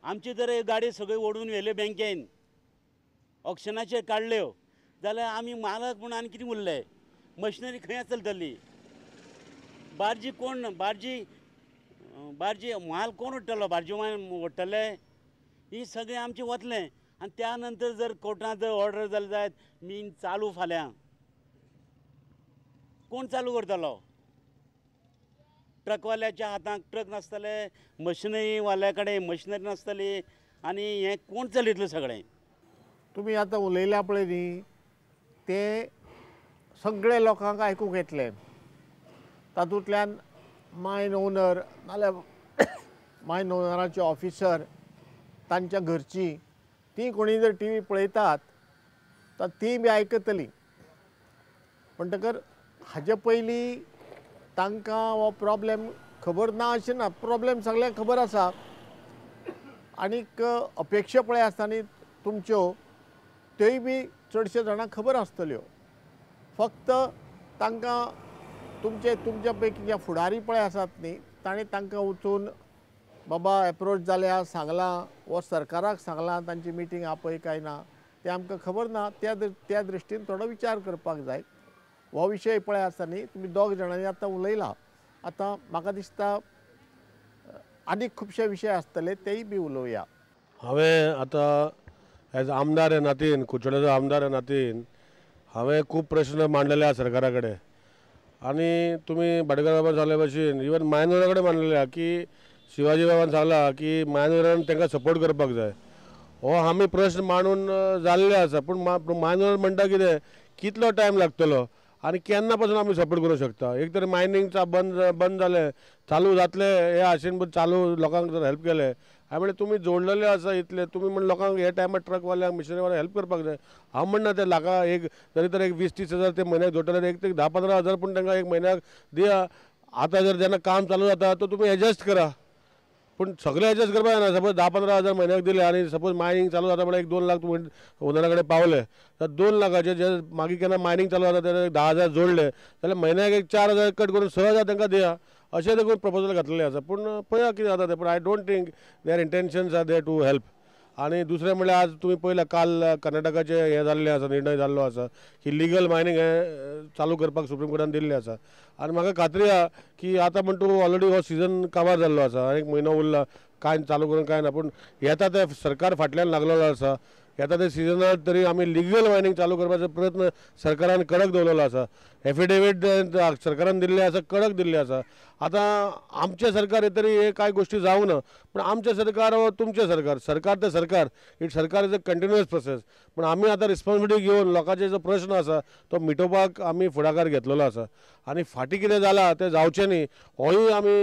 आमची जर गाडी सगळी ओडून व्हेल्यो बँकेन ऑक्शनाचेर काडल्यो जाल्यार आमी मालक म्हूण आनी कितें उरले? मशिनरी खंय चलतली? बार्जी कोण बार्जी बार्जी म्हाल कोण ओडटलो? बार्जी ओडटले? ही सगळें आमचें वतलें. आनी त्या नंतर जर कोर्टांत जर ऑर्डर जाली जायत मीन चालू फाल्यां कोण चालू करतलो? ट्रकवाल्याच्या हातांत ट्रक नासतले, मशिनरीवाल्या कडेन मशिनरी नासतली, आनी हें कोण चलयतलो सगळें? तुमी आतां उलयल्या पळय न्ही तें सगळे लोकांक आयकूंक येतलें. तातूंतल्यान मायन ओनर नाल्यार मायन ओनराचे ऑफिसर तांच्या घरचीं तीं कोणी जर टी व्ही पळयतात तर तीं बी आयकतलीं. म्हणटकर हाजे पयलीं तांकां हो प्रॉब्लेम खबर ना अशें ना, प्रॉब्लेम सगळ्यांक खबर आसा. आनीक अपेक्षा पळय आसता न्ही तुमच्यो त्योय बी चडशे जाणांक खबर आसतल्यो. फक्त तांकां तुमचे तुमच्या पैकी जे फुडारी पळय आसात न्ही ताणें तांकां वचून बाबा एप्रोच जाल्या सांगलां वो सरकाराक सांगलां तांची मिटींग आपय काय ना तें आमकां खबर ना. त्या दृश्टीन थोडो विचार करपाक जाय. हो विशय पळय आसता न्ही तुमी दोग जाणांनी आतां उलयला. आतां म्हाका दिसता आनीक खुबशे विशय आसतले तेय बी उलोवया. हांवें आतां एज आमदार ह्या नातीन, कुडचड्याचो आमदार ह्या नातीन हांवें खूब प्रश्न मांडलेले आसा सरकारा कडेन. आनी तुमी भाटकार बाबान सांगले भशेन इवन मायनरा कडेन मांडलेले आसा की शिवाजी बाबान सांगला की मायनरान तांकां सपोर्ट करपाक जाय. हो आमी प्रश्न मांडून जाल्ले आसा. पूण मायनर म्हणटा कितें कितलो टायम लागतलो आनी केन्ना पासून आमी सपोर्ट करूंक शकता? एक तर मायनींग बंद जालें, चालू जातलें हे आशेन चालू लोकांक जर हेल्प केलें हांवें म्हणलें तुमी जोडलेले आसा इतले तुमी म्हण लोकांक हे टायमार ट्रकवाल्यांक मिशनरीवाल्यांक हेल्प करपाक जाय. हांव म्हणना ते लाखा एक तरी तर एक 20-30 हजार ते म्हयन्याक जोडटले, एक ते 10-15 हजार पूण तांकां एक म्हयन्याक दिया. आतां जर जेन्ना काम चालू जाता तो तुमी एडजस्ट करा, पूण सगळें एडजस्ट करपाक जायना. सपोज 10-15 हजार म्हयन्याक दिले आनी सपोज मायनींग चालू जाता म्हळ्यार 1-2 लाख तुमी ओनरा कडेन पावले तर 2 लाखाचे जे मागीर केन्ना मायनींग चालू जाता तेन्ना 10 हजार जोडले जाल्यार म्हयन्याक एक 4 हजार कट करून 6 हजार तांकां दिया अशें देखून प्रपोजल घातलेलें आसा. पूण पळया कितें जाता तें. पूण I don't think their intentions are there to help. आनी दुसरें म्हणल्यार आज तुमी पळयला काल कर्नाटकाचें हें जाल्लें आसा, निर्णय जाल्लो आसा की लिगल मायनींग हें चालू करपाक सुप्रीम कोर्टान दिल्लें आसा. आनी म्हाका खात्री आसा की आतां म्हण तूं ऑलरेडी हो सिजन काबार जाल्लो आसा, एक म्हयनो उरला, कांय चालू करून कांय ना. पूण येता ते सरकार फाटल्यान लागलेलो आसा. येता ते सिजनार तरी आमी लिगल मायनींग चालू करपाचो प्रयत्न सरकारान कडक दवरलेलो आसा. एफिडेवीट सरकारान दिल्लें आसा, कडक दिल्लें आसा. आतां आमचें सरकार हे तरी हे कांय गोश्टी जावंक ना, पूण आमचें सरकार वा तुमचें सरकार, सरकार तें सरकार, it सरकार is a continuous process. पूण आमी आतां रिस्पॉन्सिबिलिटी घेवन लोकांचे जो प्रश्न आसा तो मिटोवपाक आमी फुडाकार घेतलेलो आसा. आनी फाटीं कितें जालां तें जावचें न्ही होय आमी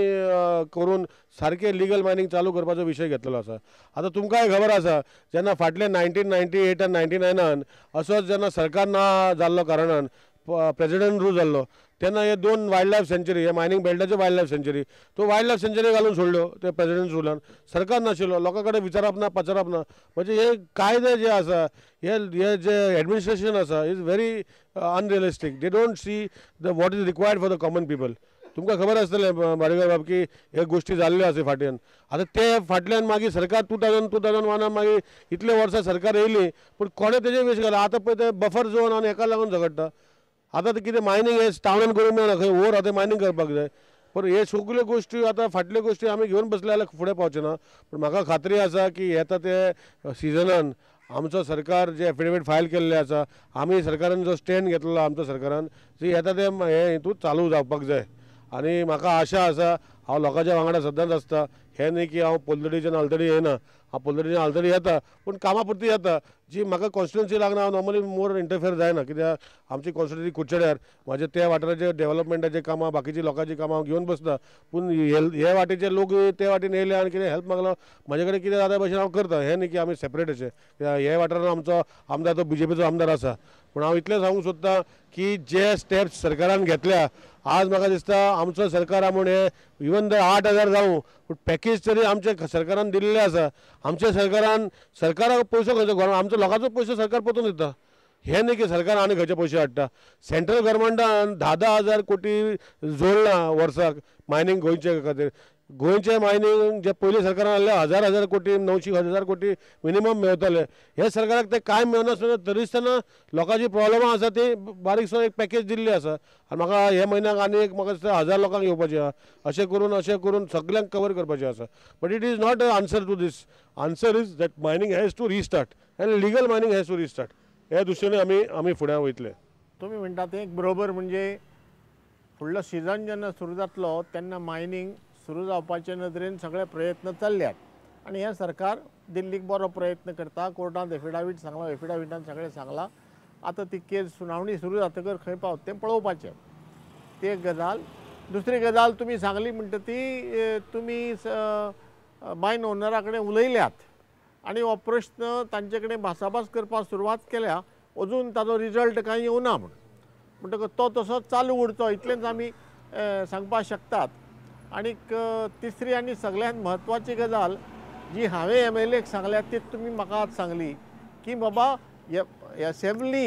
करून सारकें लिगल मायनींग चालू करपाचो विशय घेतलेलो आसा. आतां तुमकांय खबर आसा जेन्ना फाटले 1998 आनी 99 असोच जेन्ना सरकार ना जाल्लो कारणान प्रेजिडेंट रूल जाल्लो तेन्ना हे 2 वायल्ड लायफ सँच्युरी, हे मायनींग बेल्टाच्यो वायल्ड लायफ सँच्युरी, तो वायल्ड लायफ सँच्युरी घालून सोडल्यो ते प्रेजिडेंट रुलान. सरकार नाशिल्लो, लोकां कडेन विचारप ना पचारप ना. म्हणजे हे कायदे जे आसा, हे जे एडमिनिस्ट्रेशन आसा is very unrealistic. They don't see the what is required for the common people. तुमकां खबर आसतलें भाडेकर बाब की हे गोश्टी जाल्ल्यो आसा फाटल्यान. आतां ते फाटल्यान मागीर सरकार 2001 मागीर इतले वर्सां सरकार येयली पूण कोणें तेजेर विश घाला. आतां पळय ते बफर झोन आनी हेका लागून झगडटा. आतां ते कितें मायनींग हें टावनान करूंक मेळना, खंय वोर आतां मायनींग करपाक जाय. पूण हे सगल्यो गोश्टी आतां फाटल्यो गोश्टी आमी घेवन बसले जाल्यार फुडें पावचे ना. पूण म्हाका खात्री आसा की येता ते सिजनान आमचो सरकार जे एफिडेवीट फायल केल्ले आसा, आमी सरकारान जो स्टँड घेतलेलो आमच्या सरकारान, जे येता ते हे हितून चालू जावपाक जाय. आनी म्हाका आशा आसा, हांव लोकांच्या वांगडा सदांच आसता. हें न्ही की हांव पोलतडीच्यान आलतडी येना, हांव पोलतडीच्यान आलतडी येता पूण कामां पुरती येता. जी म्हाका कॉन्स्टिट्युएन्सी लागना हांव नॉर्मली मोर इंटरफेर जायना, कित्याक आमची कॉन्स्टिट्युएन्सी कुडचड्यार म्हाजे त्या वाठाराचे डेव्हलपमेंटाचे कामां, बाकीची लोकांची कामां हांव घेवन बसता. पूण हे वाटेचे लोक ते वाटेन येयले आनी कितें हेल्प मागलो म्हाजे कडेन कितें जाता भशेन हांव करता. हें न्ही की आमी सेपरेट अशें, कित्याक हे वाठारान आमचो आमदार तो बीजेपीचो आमदार आसा. पूण हांव इतलें सांगूंक सोदता की जे स्टेप्स सरकारान घेतल्या आज म्हाका दिसता आमचो सरकार म्हूण हे इवन the 8,000 जावं पूण पॅकेज तरी आमच्या सरकारान दिल्लें आसा. आमच्या सरकारान सरकाराक पयसो खंयचो, आमचो लोकांचो पयसो सरकार परतून दिता. हें न्ही की सरकार आनी खंयचे पयशे हाडटा. सेंट्रल गव्हर्मेंटान 10-10 हजार कोटी जोडलां वर्साक मायनींग गोंयचे खातीर. गोंयचें मायनींग जे पयलीं सरकारान हाडलें हजार हजार कोटी 900 हजार कोटी मिनिमम मेळताले, हे सरकाराक ते कांय मेळनासतना तरी आसतना लोकांची प्रॉब्लमां आसा ती बारीकसो एक पॅकेज दिल्ली आसा. आनी म्हाका हे म्हयन्याक आनी एक म्हाका दिसता 1000 लोकांक येवपाचें आहा. अशें करून सगल्यांक कवर करपाचें आसा. But it is not a answer to this. Answer is that mining has to restart and legal mining has to restart. हे दृश्टीने आमी फुडें वयतले. तुमी म्हणटा तें एक बरोबर, म्हणजे फुडलो सिजन जेन्ना सुरू जातलो तेन्ना मायनींग सुरू जावपाचे नदरेन सगळे प्रयत्न चल्ल्यात आनी हें सरकार दिल्लीक बरो प्रयत्न करता. कोर्टांत एफिडावीट सांगलां, एफिडाविटान सगळें सांगलां. आतां ती केस सुनावणी सुरू जातकर खंय पावत तें पळोवपाचें, ती एक गजाल. दुसरी गजाल तुमी सांगली म्हणटा ती तुमी मायन ओनरा कडेन उलयल्यात आनी हो प्रश्न तांचे कडेन भासाभास करपाक सुरवात केल्या, अजून ताजो रिजल्ट कांय येवना म्हूण, म्हणटकच तो तसोच चालू उरचो इतलेंच आमी सांगपाक शकतात. आनीक तिसरी आनी सगळ्यांत म्हत्वाची गजाल जी हांवें एम.एल.एक सांगल्या ती तुमी म्हाका आज सांगली की बाबा एसेंब्ली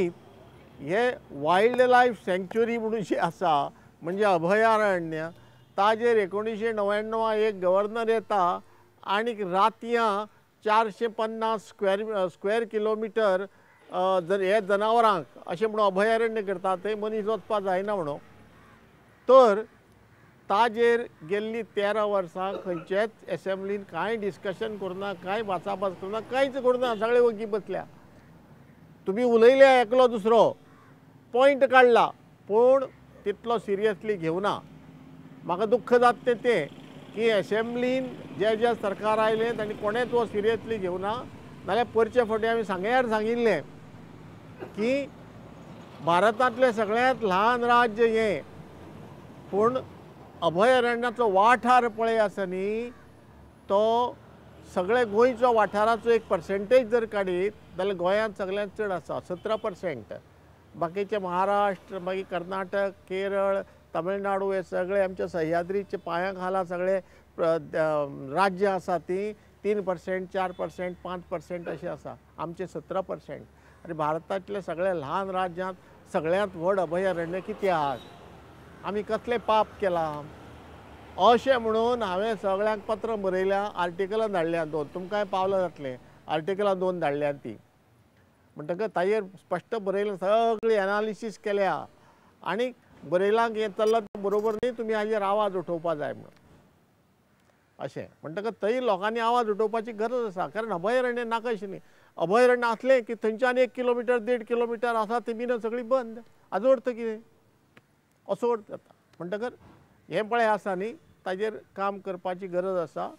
हे वायल्ड लायफ सँक्च्युरी म्हणून जी आसा, म्हणजे अभयारण्य, ताजेर 1999 एक गव्हर्नर येता आनीक रातयां 450 स्क्वेअर किलोमिटर जर हे जनावरांक अशें म्हणून अभयारण्य करता, थंय मनीस वचपाक जायना म्हणून. तर ताजेर गेल्ली 13 वर्सां खंयचेच एसेंब्लीन कांय डिस्कशन करुना, कांय भासाभास करुना, कांयच करुना, सगळे वगी बसल्या. तुमी उलयले एकलो दुसरो पॉयंट काडला पूण तितलो सिरियसली घेवना. म्हाका दुख्ख जाता तें की एसेंब्लीन जे जे सरकार आयलें तांणी कोणेंच हो सिरियसली घेवना. नाल्यार परचे फावटी आमी सांग्यार सांगिल्लें की भारतांतलें सगळ्यांत ल्हान राज्य हें, पूण अभयारण्याचो वाठार पळय आसा न्ही तो सगळे गोंयचो वाठाराचो एक पर्सेंटेज जर काडीत जाल्यार गोंयांत सगळ्यांत चड आसा 17%. बाकीचे महाराष्ट्र, मागीर कर्नाटक, केरळ, तमिळनाडू हे सगळे आमच्या सह्याद्रीच्या पांया खाला सगळे राज्य आसा ती 3%, 4%, 5% अशें आसा. आमचे 17%. आनी भारतांतल्या सगळ्या ल्हान राज्यांत सगळ्यांत व्हड अभयारण्य कित्याक, आमी कसलें पाप केलां अशें म्हणून हांवें सगळ्यांक पत्र बरयल्या, आर्टिकलां धाडल्या 2, तुमकांय पावलां जातलें, आर्टिकलां 2 धाडल्या ती. म्हणटकच ताजेर स्पश्ट बरयलें, सगळी एनालिसीस केल्या आनी बरयलां की हें चल्लां तें बरोबर न्ही, तुमी हाजेर आवाज उठोवपा जाय म्हणून अशें. म्हणटकच थंय लोकांनी आवाज उठोवपाची गरज आसा, कारण अभयारण्य नाका अशें न्ही. अभयारण्य आसलें की थंयच्यान 1 किलोमिटर 1.5 किलोमिटर आसा ती मिनां सगळीं बंद, हाजो अर्थ कितें, असो अर्थ जाता. म्हणटकच हें पळय आसा न्ही ताजेर काम करपाची गरज आसा,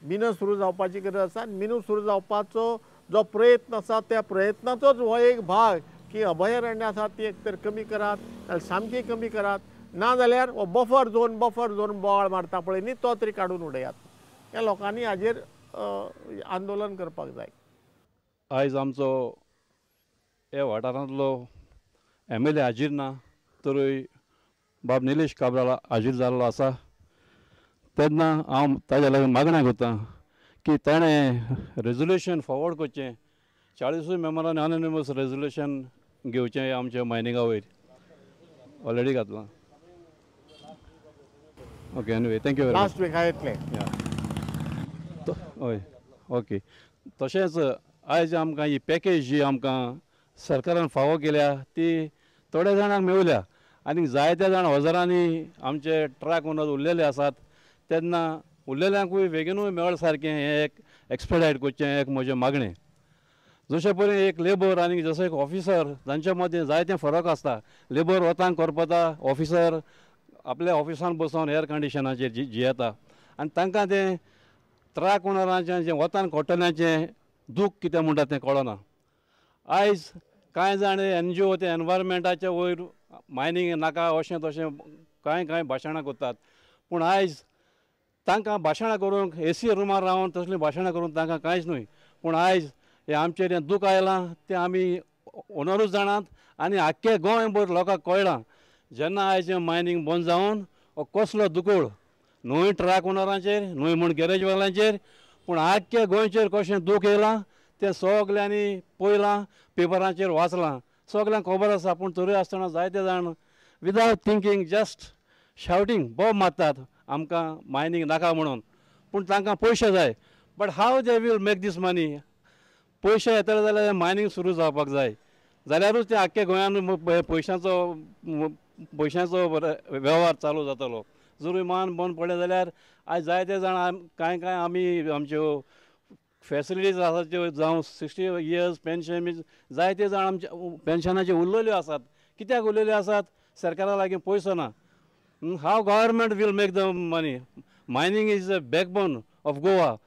मिनां सुरू जावपाची गरज आसा. आनी मिनां सुरू जावपाचो जो प्रयत्न आसा त्या प्रयत्नाचोच हो एक भाग की अभयारण्य आसा ती एक तर कमी करात, नाल्यार सामकी कमी करात, ना जाल्यार हो बफर झोन बोवाळ मारता पळय न्ही तो तरी काडून उडयात. ह्या लोकांनी हाजेर आंदोलन करपाक जाय. आयज आमचो ह्या वाठारांतलो एम.एल.ए हाजीर ना तरूय बाब निलेश काब्राल हाजीर जाल्लो आसा. तेन्ना हांव ताज्या लागून मागण्या करता की ताणें रेजोल्युशन फॉरवर्ड करचें, 40 मेंबरांनी अनोनिमस रेजोल्युशन घेवचें आमच्या मायनिंगा वयर ऑलरेडी घातलां. Okay, anyway thank you very much. Last week येतलें. हय, ओके. तशेंच आयज आमकां ही पॅकेज जी आमकां सरकारान फावो केल्या ती थोड्या जाणांक मेवल्या आनी जायत्या जाण हजारांनी आमचे ट्रक ओनर उरलेले आसात. तेन्ना उरलेल्यांकूय बेगीनूय मेळ सारकें हें एक एक्सपेडायट करचें एक म्हजें मागणें. जशें पळय एक लेबर आनी जसो एक ऑफिसर तांच्या मदीं जायते फरक आसता. लेबर वतांक करपता, ऑफिसर आपल्या ऑफिसान बसोन एयर कंडिशनाचेर जियेता आनी तांकां तें ट्रक ओनरांचें जें वतान कोट्टल्यांचें दूख कितें म्हणटा तें कळना. आयज कांय जाण एन.जी.ओ ते एनवायरमेंटाच्या वयर मायनींग नाका अशें तशें कांय कांय भाशणां करतात, पूण आयज तांकां भाशणां करूंक एसी रुमार रावन तसलीं भाशणां करूंक तांकां कांयच न्हय. पूण आयज हें आमचेर हें दूख आयलां तें आमी ओनरूच जाणात आनी आख्खे गोंयभर लोकांक कळ्ळां. जेन्ना आयज मायनींग बंद जावन हो कसलो दुकोळ न्हय ट्रक ओनरांचेर न्हय म्हूण गॅरेजवाल्यांचेर, पूण आख्खे गोंयचेर कशें दूख येयलां तें सगल्यांनी पळयलां, पेपरांचेर वाचलां, सगल्यांक खबर आसा. पूण तरी आसतना जायते जाण विदावट थिंकींग जस्ट शावटींग बोब मारतात आमकां मायनींग नाका म्हणून, पूण तांकां पयशे जाय. But how they will make this money? पयशे येतले जाल्यार मायनींग सुरू जावपाक जाय, जाल्यारूच ते आख्खे गोंयान पयशांचो पयशांचो वेव्हार चालू जातलो. जरूय मान बंद पडलें जाल्यार आयज जायते जाण कांय कांय आमी आमच्यो फॅसिलिटीज आसात त्यो जावं 60 इयर्स पेन्शन बी जायते जाण आमचे पेन्शनाचे उरलेल्यो आसात. कित्याक उरलेल्यो आसात? सरकारा लागीं पयसो ना. How government will make the money? Mining is a backbone of Goa.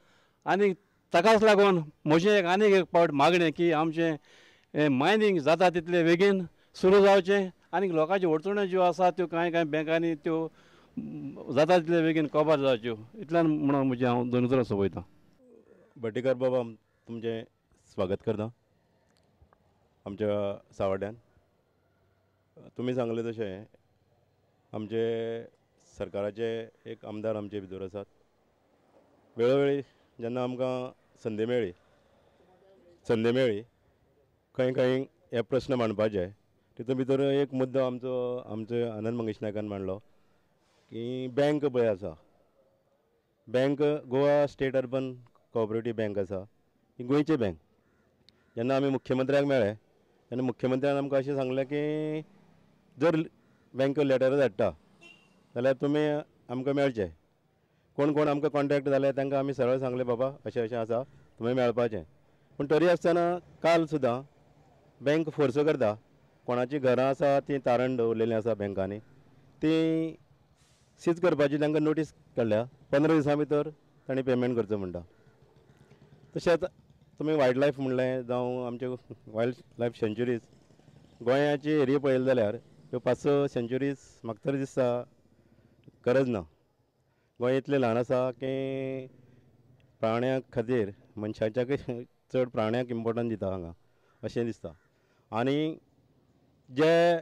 आनी ताकाच लागून म्हजें एक आनीक एक पावट मागणें की आमचें मायनींग जाता तितले बेगीन सुरू जावचें आनी लोकांच्यो अडचण्यो ज्यो आसा त्यो कांय कांय बँकांनी त्यो जाता तितले बेगीन कबार जावच्यो. इतल्यान म्हणून म्हजें हांव दोन उतरां सोंपयतां. भाटीकार बाबा, तुमचें स्वागत करता आमच्या सावड्ड्यान. तुमी सांगलें तशें आमचे सरकाराचे एक आमदार आमचे भितर आसात. वेळोवेळी जेन्ना आमकां संदी मेळ्ळी खंय खंय हे प्रस्न मांडपाचे, तितून भितर एक मुद्दो आमचो आमचे आनंद मंगेश नायकान मांडलो की बँक पळय आसा, bank Goa state urban cooperative bank आसा, ही गोंयची बँक. जेन्ना आमी मुख्यमंत्र्याक मेळ्ळे तेन्ना मुख्यमंत्र्यान आमकां अशें सांगलें की जर बँक लेटर धाडटा जाल्यार तुमी आमकां मेळचे. कोण कोण आमकां कॉन्टेक्ट जाले तांकां आमी सरळ सांगलें बाबा अशें अशें आसा तुमी मेळपाचें. पूण तरी आसतना काल सुद्दां बँक फोर्स करता, कोणाचीं घरां आसा तीं तारण दवरलेलीं आसा बँकांनी, तीं सीज करपाची तांकां नोटीस काडल्या. 15 दिसां भितर तांणी पेमेंट करचो म्हणटा. तशेंच तुमी वायल्ड लायफ म्हणलें जावं आमचे वायल्ड लायफ सँच्युरीज, गोंयाची एरिया पळयली जाल्यार ह्यो 5-6 सँच्युरीज म्हाका तरी दिसता गरज ना. गोंय इतलें ल्हान आसा की प्राण्यां खातीर मनशाच्याकय चड प्राण्यांक इम्पोर्टन्स दिता हांगा अशें दिसता. आनी जे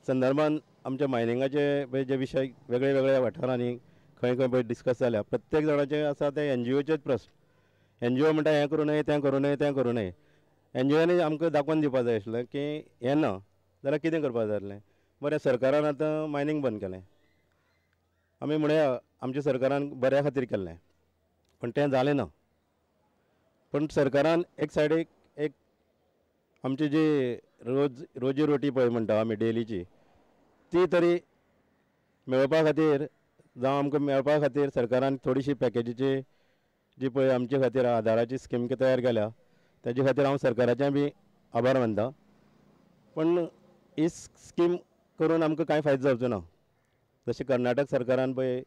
संदर्भान आमच्या मायनिंगाचे पळय जे विशय वेगळे वेगळ्या वाठारांनी खंय खंय पळय डिस्कस जाल्या, प्रत्येक जाणाचे आसा ते एनजीओचेच प्रस्न. एनजीओ म्हणटा हें करूं नये, तें करूं नये, तें करूं नये. एनजीओनी आमकां दाखोवन दिवपा जाय आशिल्लें की हें ना जाल्यार कितें करपा जाय आसलें. बरें, सरकारान आतां मायनींग बंद केलें, आमी म्हणया आमच्या सरकारान बऱ्या खातीर केल्लें, पूण तें जालें ना. पूण सरकारान एक सायडीक एक आमची जी रोजी रोटी पळय म्हणटा आमी डेलीची, ती तरी मेळोवपा खातीर जावं आमकां मेळपा खातीर सरकारान थोडीशी पॅकेजीची जी पळय आमचे खातीर आदाराची स्कीम तयार केल्या ताजे खातीर हांव सरकाराचें बी आभार मानता. पूण ही स्कीम करून आमकां कांय फायदो जावचो ना. जशें कर्नाटक सरकारान पळय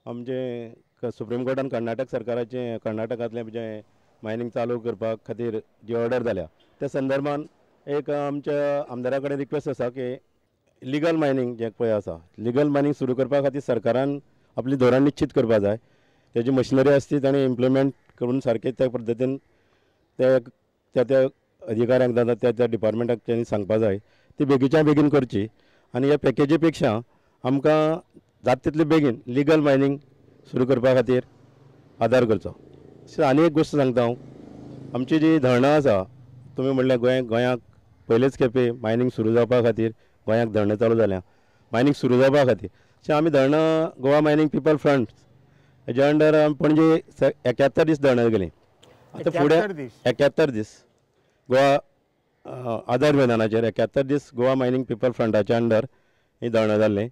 आमचें सुप्रीम कोर्टान कर्नाटक सरकाराचें कर्नाटकांतलें जें मायनींग चालू करपा खातीर जी ऑर्डर जाल्या त्या संदर्भान एक आमच्या आमदारा कडेन रिक्वेस्ट आसा की लिगल मायनींग जें पळय आसा, लिगल मायनींग सुरू करपा खातीर सरकारान आपली धोरण निश्चीत करपा जाय. तेजी मशिनरी आसती ताणें इम्प्लिमेंट करून सारकें त्या पद्दतीन त्या त्या अधिकाऱ्यांक जाता त्या त्या डिपार्टमेंटाक तेणी सांगपा जाय, ती बेगीच्या बेगीन करची. आनी ह्या पॅकेजी पेक्षा आमकां जाता तितले बेगीन लिगल मायनींग सुरू करपा खातीर आदार करचो. आनी एक गोश्ट सांगता हांव, आमची जी धरणां आसा, तुमी म्हणलें गोंयाक पयलेच खेपे मायनींग सुरू जावपा खातीर गोंयाक धरणां चालू जाल्या, मायनींग सुरू जावपा खातीर अशें आमी धरणां गोवा मायनींग पिपल फ्रंट हेज्या अंडर पणजे 71 दीस धरणां गेलीं. आतां फुडें 71 दीस गोवा आदार मैदानाचेर 71 दीस गोवा मायनींग पिपल फ्रंटाच्या अंडर ही धरणां जाल्लीं.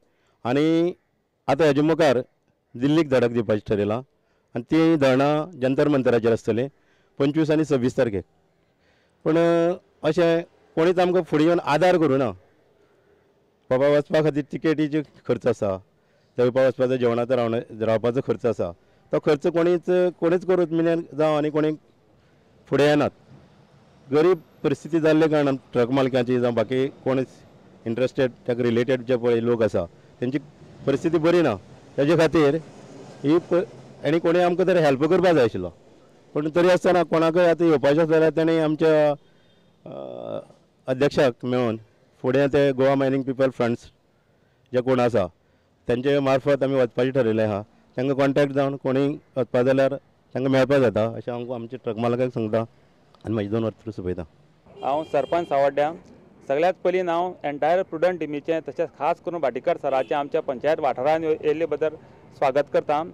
आनी आतां हेजे मुखार दिल्लीक धडक दिवपाचें ठरयलां आनी ती धरणां जंतर मंतराचेर आसतलीं 25 आनी 26 तारखेक. पूण अशें कोणीच आमकां फुडें येवन आदार करूं ना. बाबा वचपा खातीर तिकेटीचे खर्च आसा, थंय वचपाचो जेवणाचो रावपाचो खर्च आसा, तो खर्च कोणीच करूंक मिनेन जावं आनी कोणी फुडें येनात. गरीब परिस्थिती जाल्ले कारणान ट्रक मालकांची जावं बाकी कोणीच इंट्रस्टेड ताका रिलेटेड जे पळय लोक आसा तेंची परिस्थिती बरी ना. तेजे खातीर ही आनी कोणी आमकां तरी हेल्प करपा जाय आशिल्लो. पूण तरी आसतना कोणाकय आतां येवपाचें आसा जाल्यार तेणी आमच्या अध्यक्षाक मेळून फुडें ते गोवा मायनींग पिपल फ्रंट्स जे कोण आसा तेंचे मार्फत आमी वचपाचें ठरयलें आहा. तांकां कॉन्टेक्ट जावन कोणीय वचपा जाल्यार तांकां मेळपा जाता अशें हांव आमच्या ट्रक मालकाक सांगता आनी म्हजी 2 वरां सोंपयता. हांव सरपंच सावड्ड्या. सगळ्यांत पयलीं हांव एंटायर प्रुडंट टिमीचें तशेंच खास करून भाटीकर सराचें आमच्या पंचायत वाठारांत येयल्ले बद्दल स्वागत करता.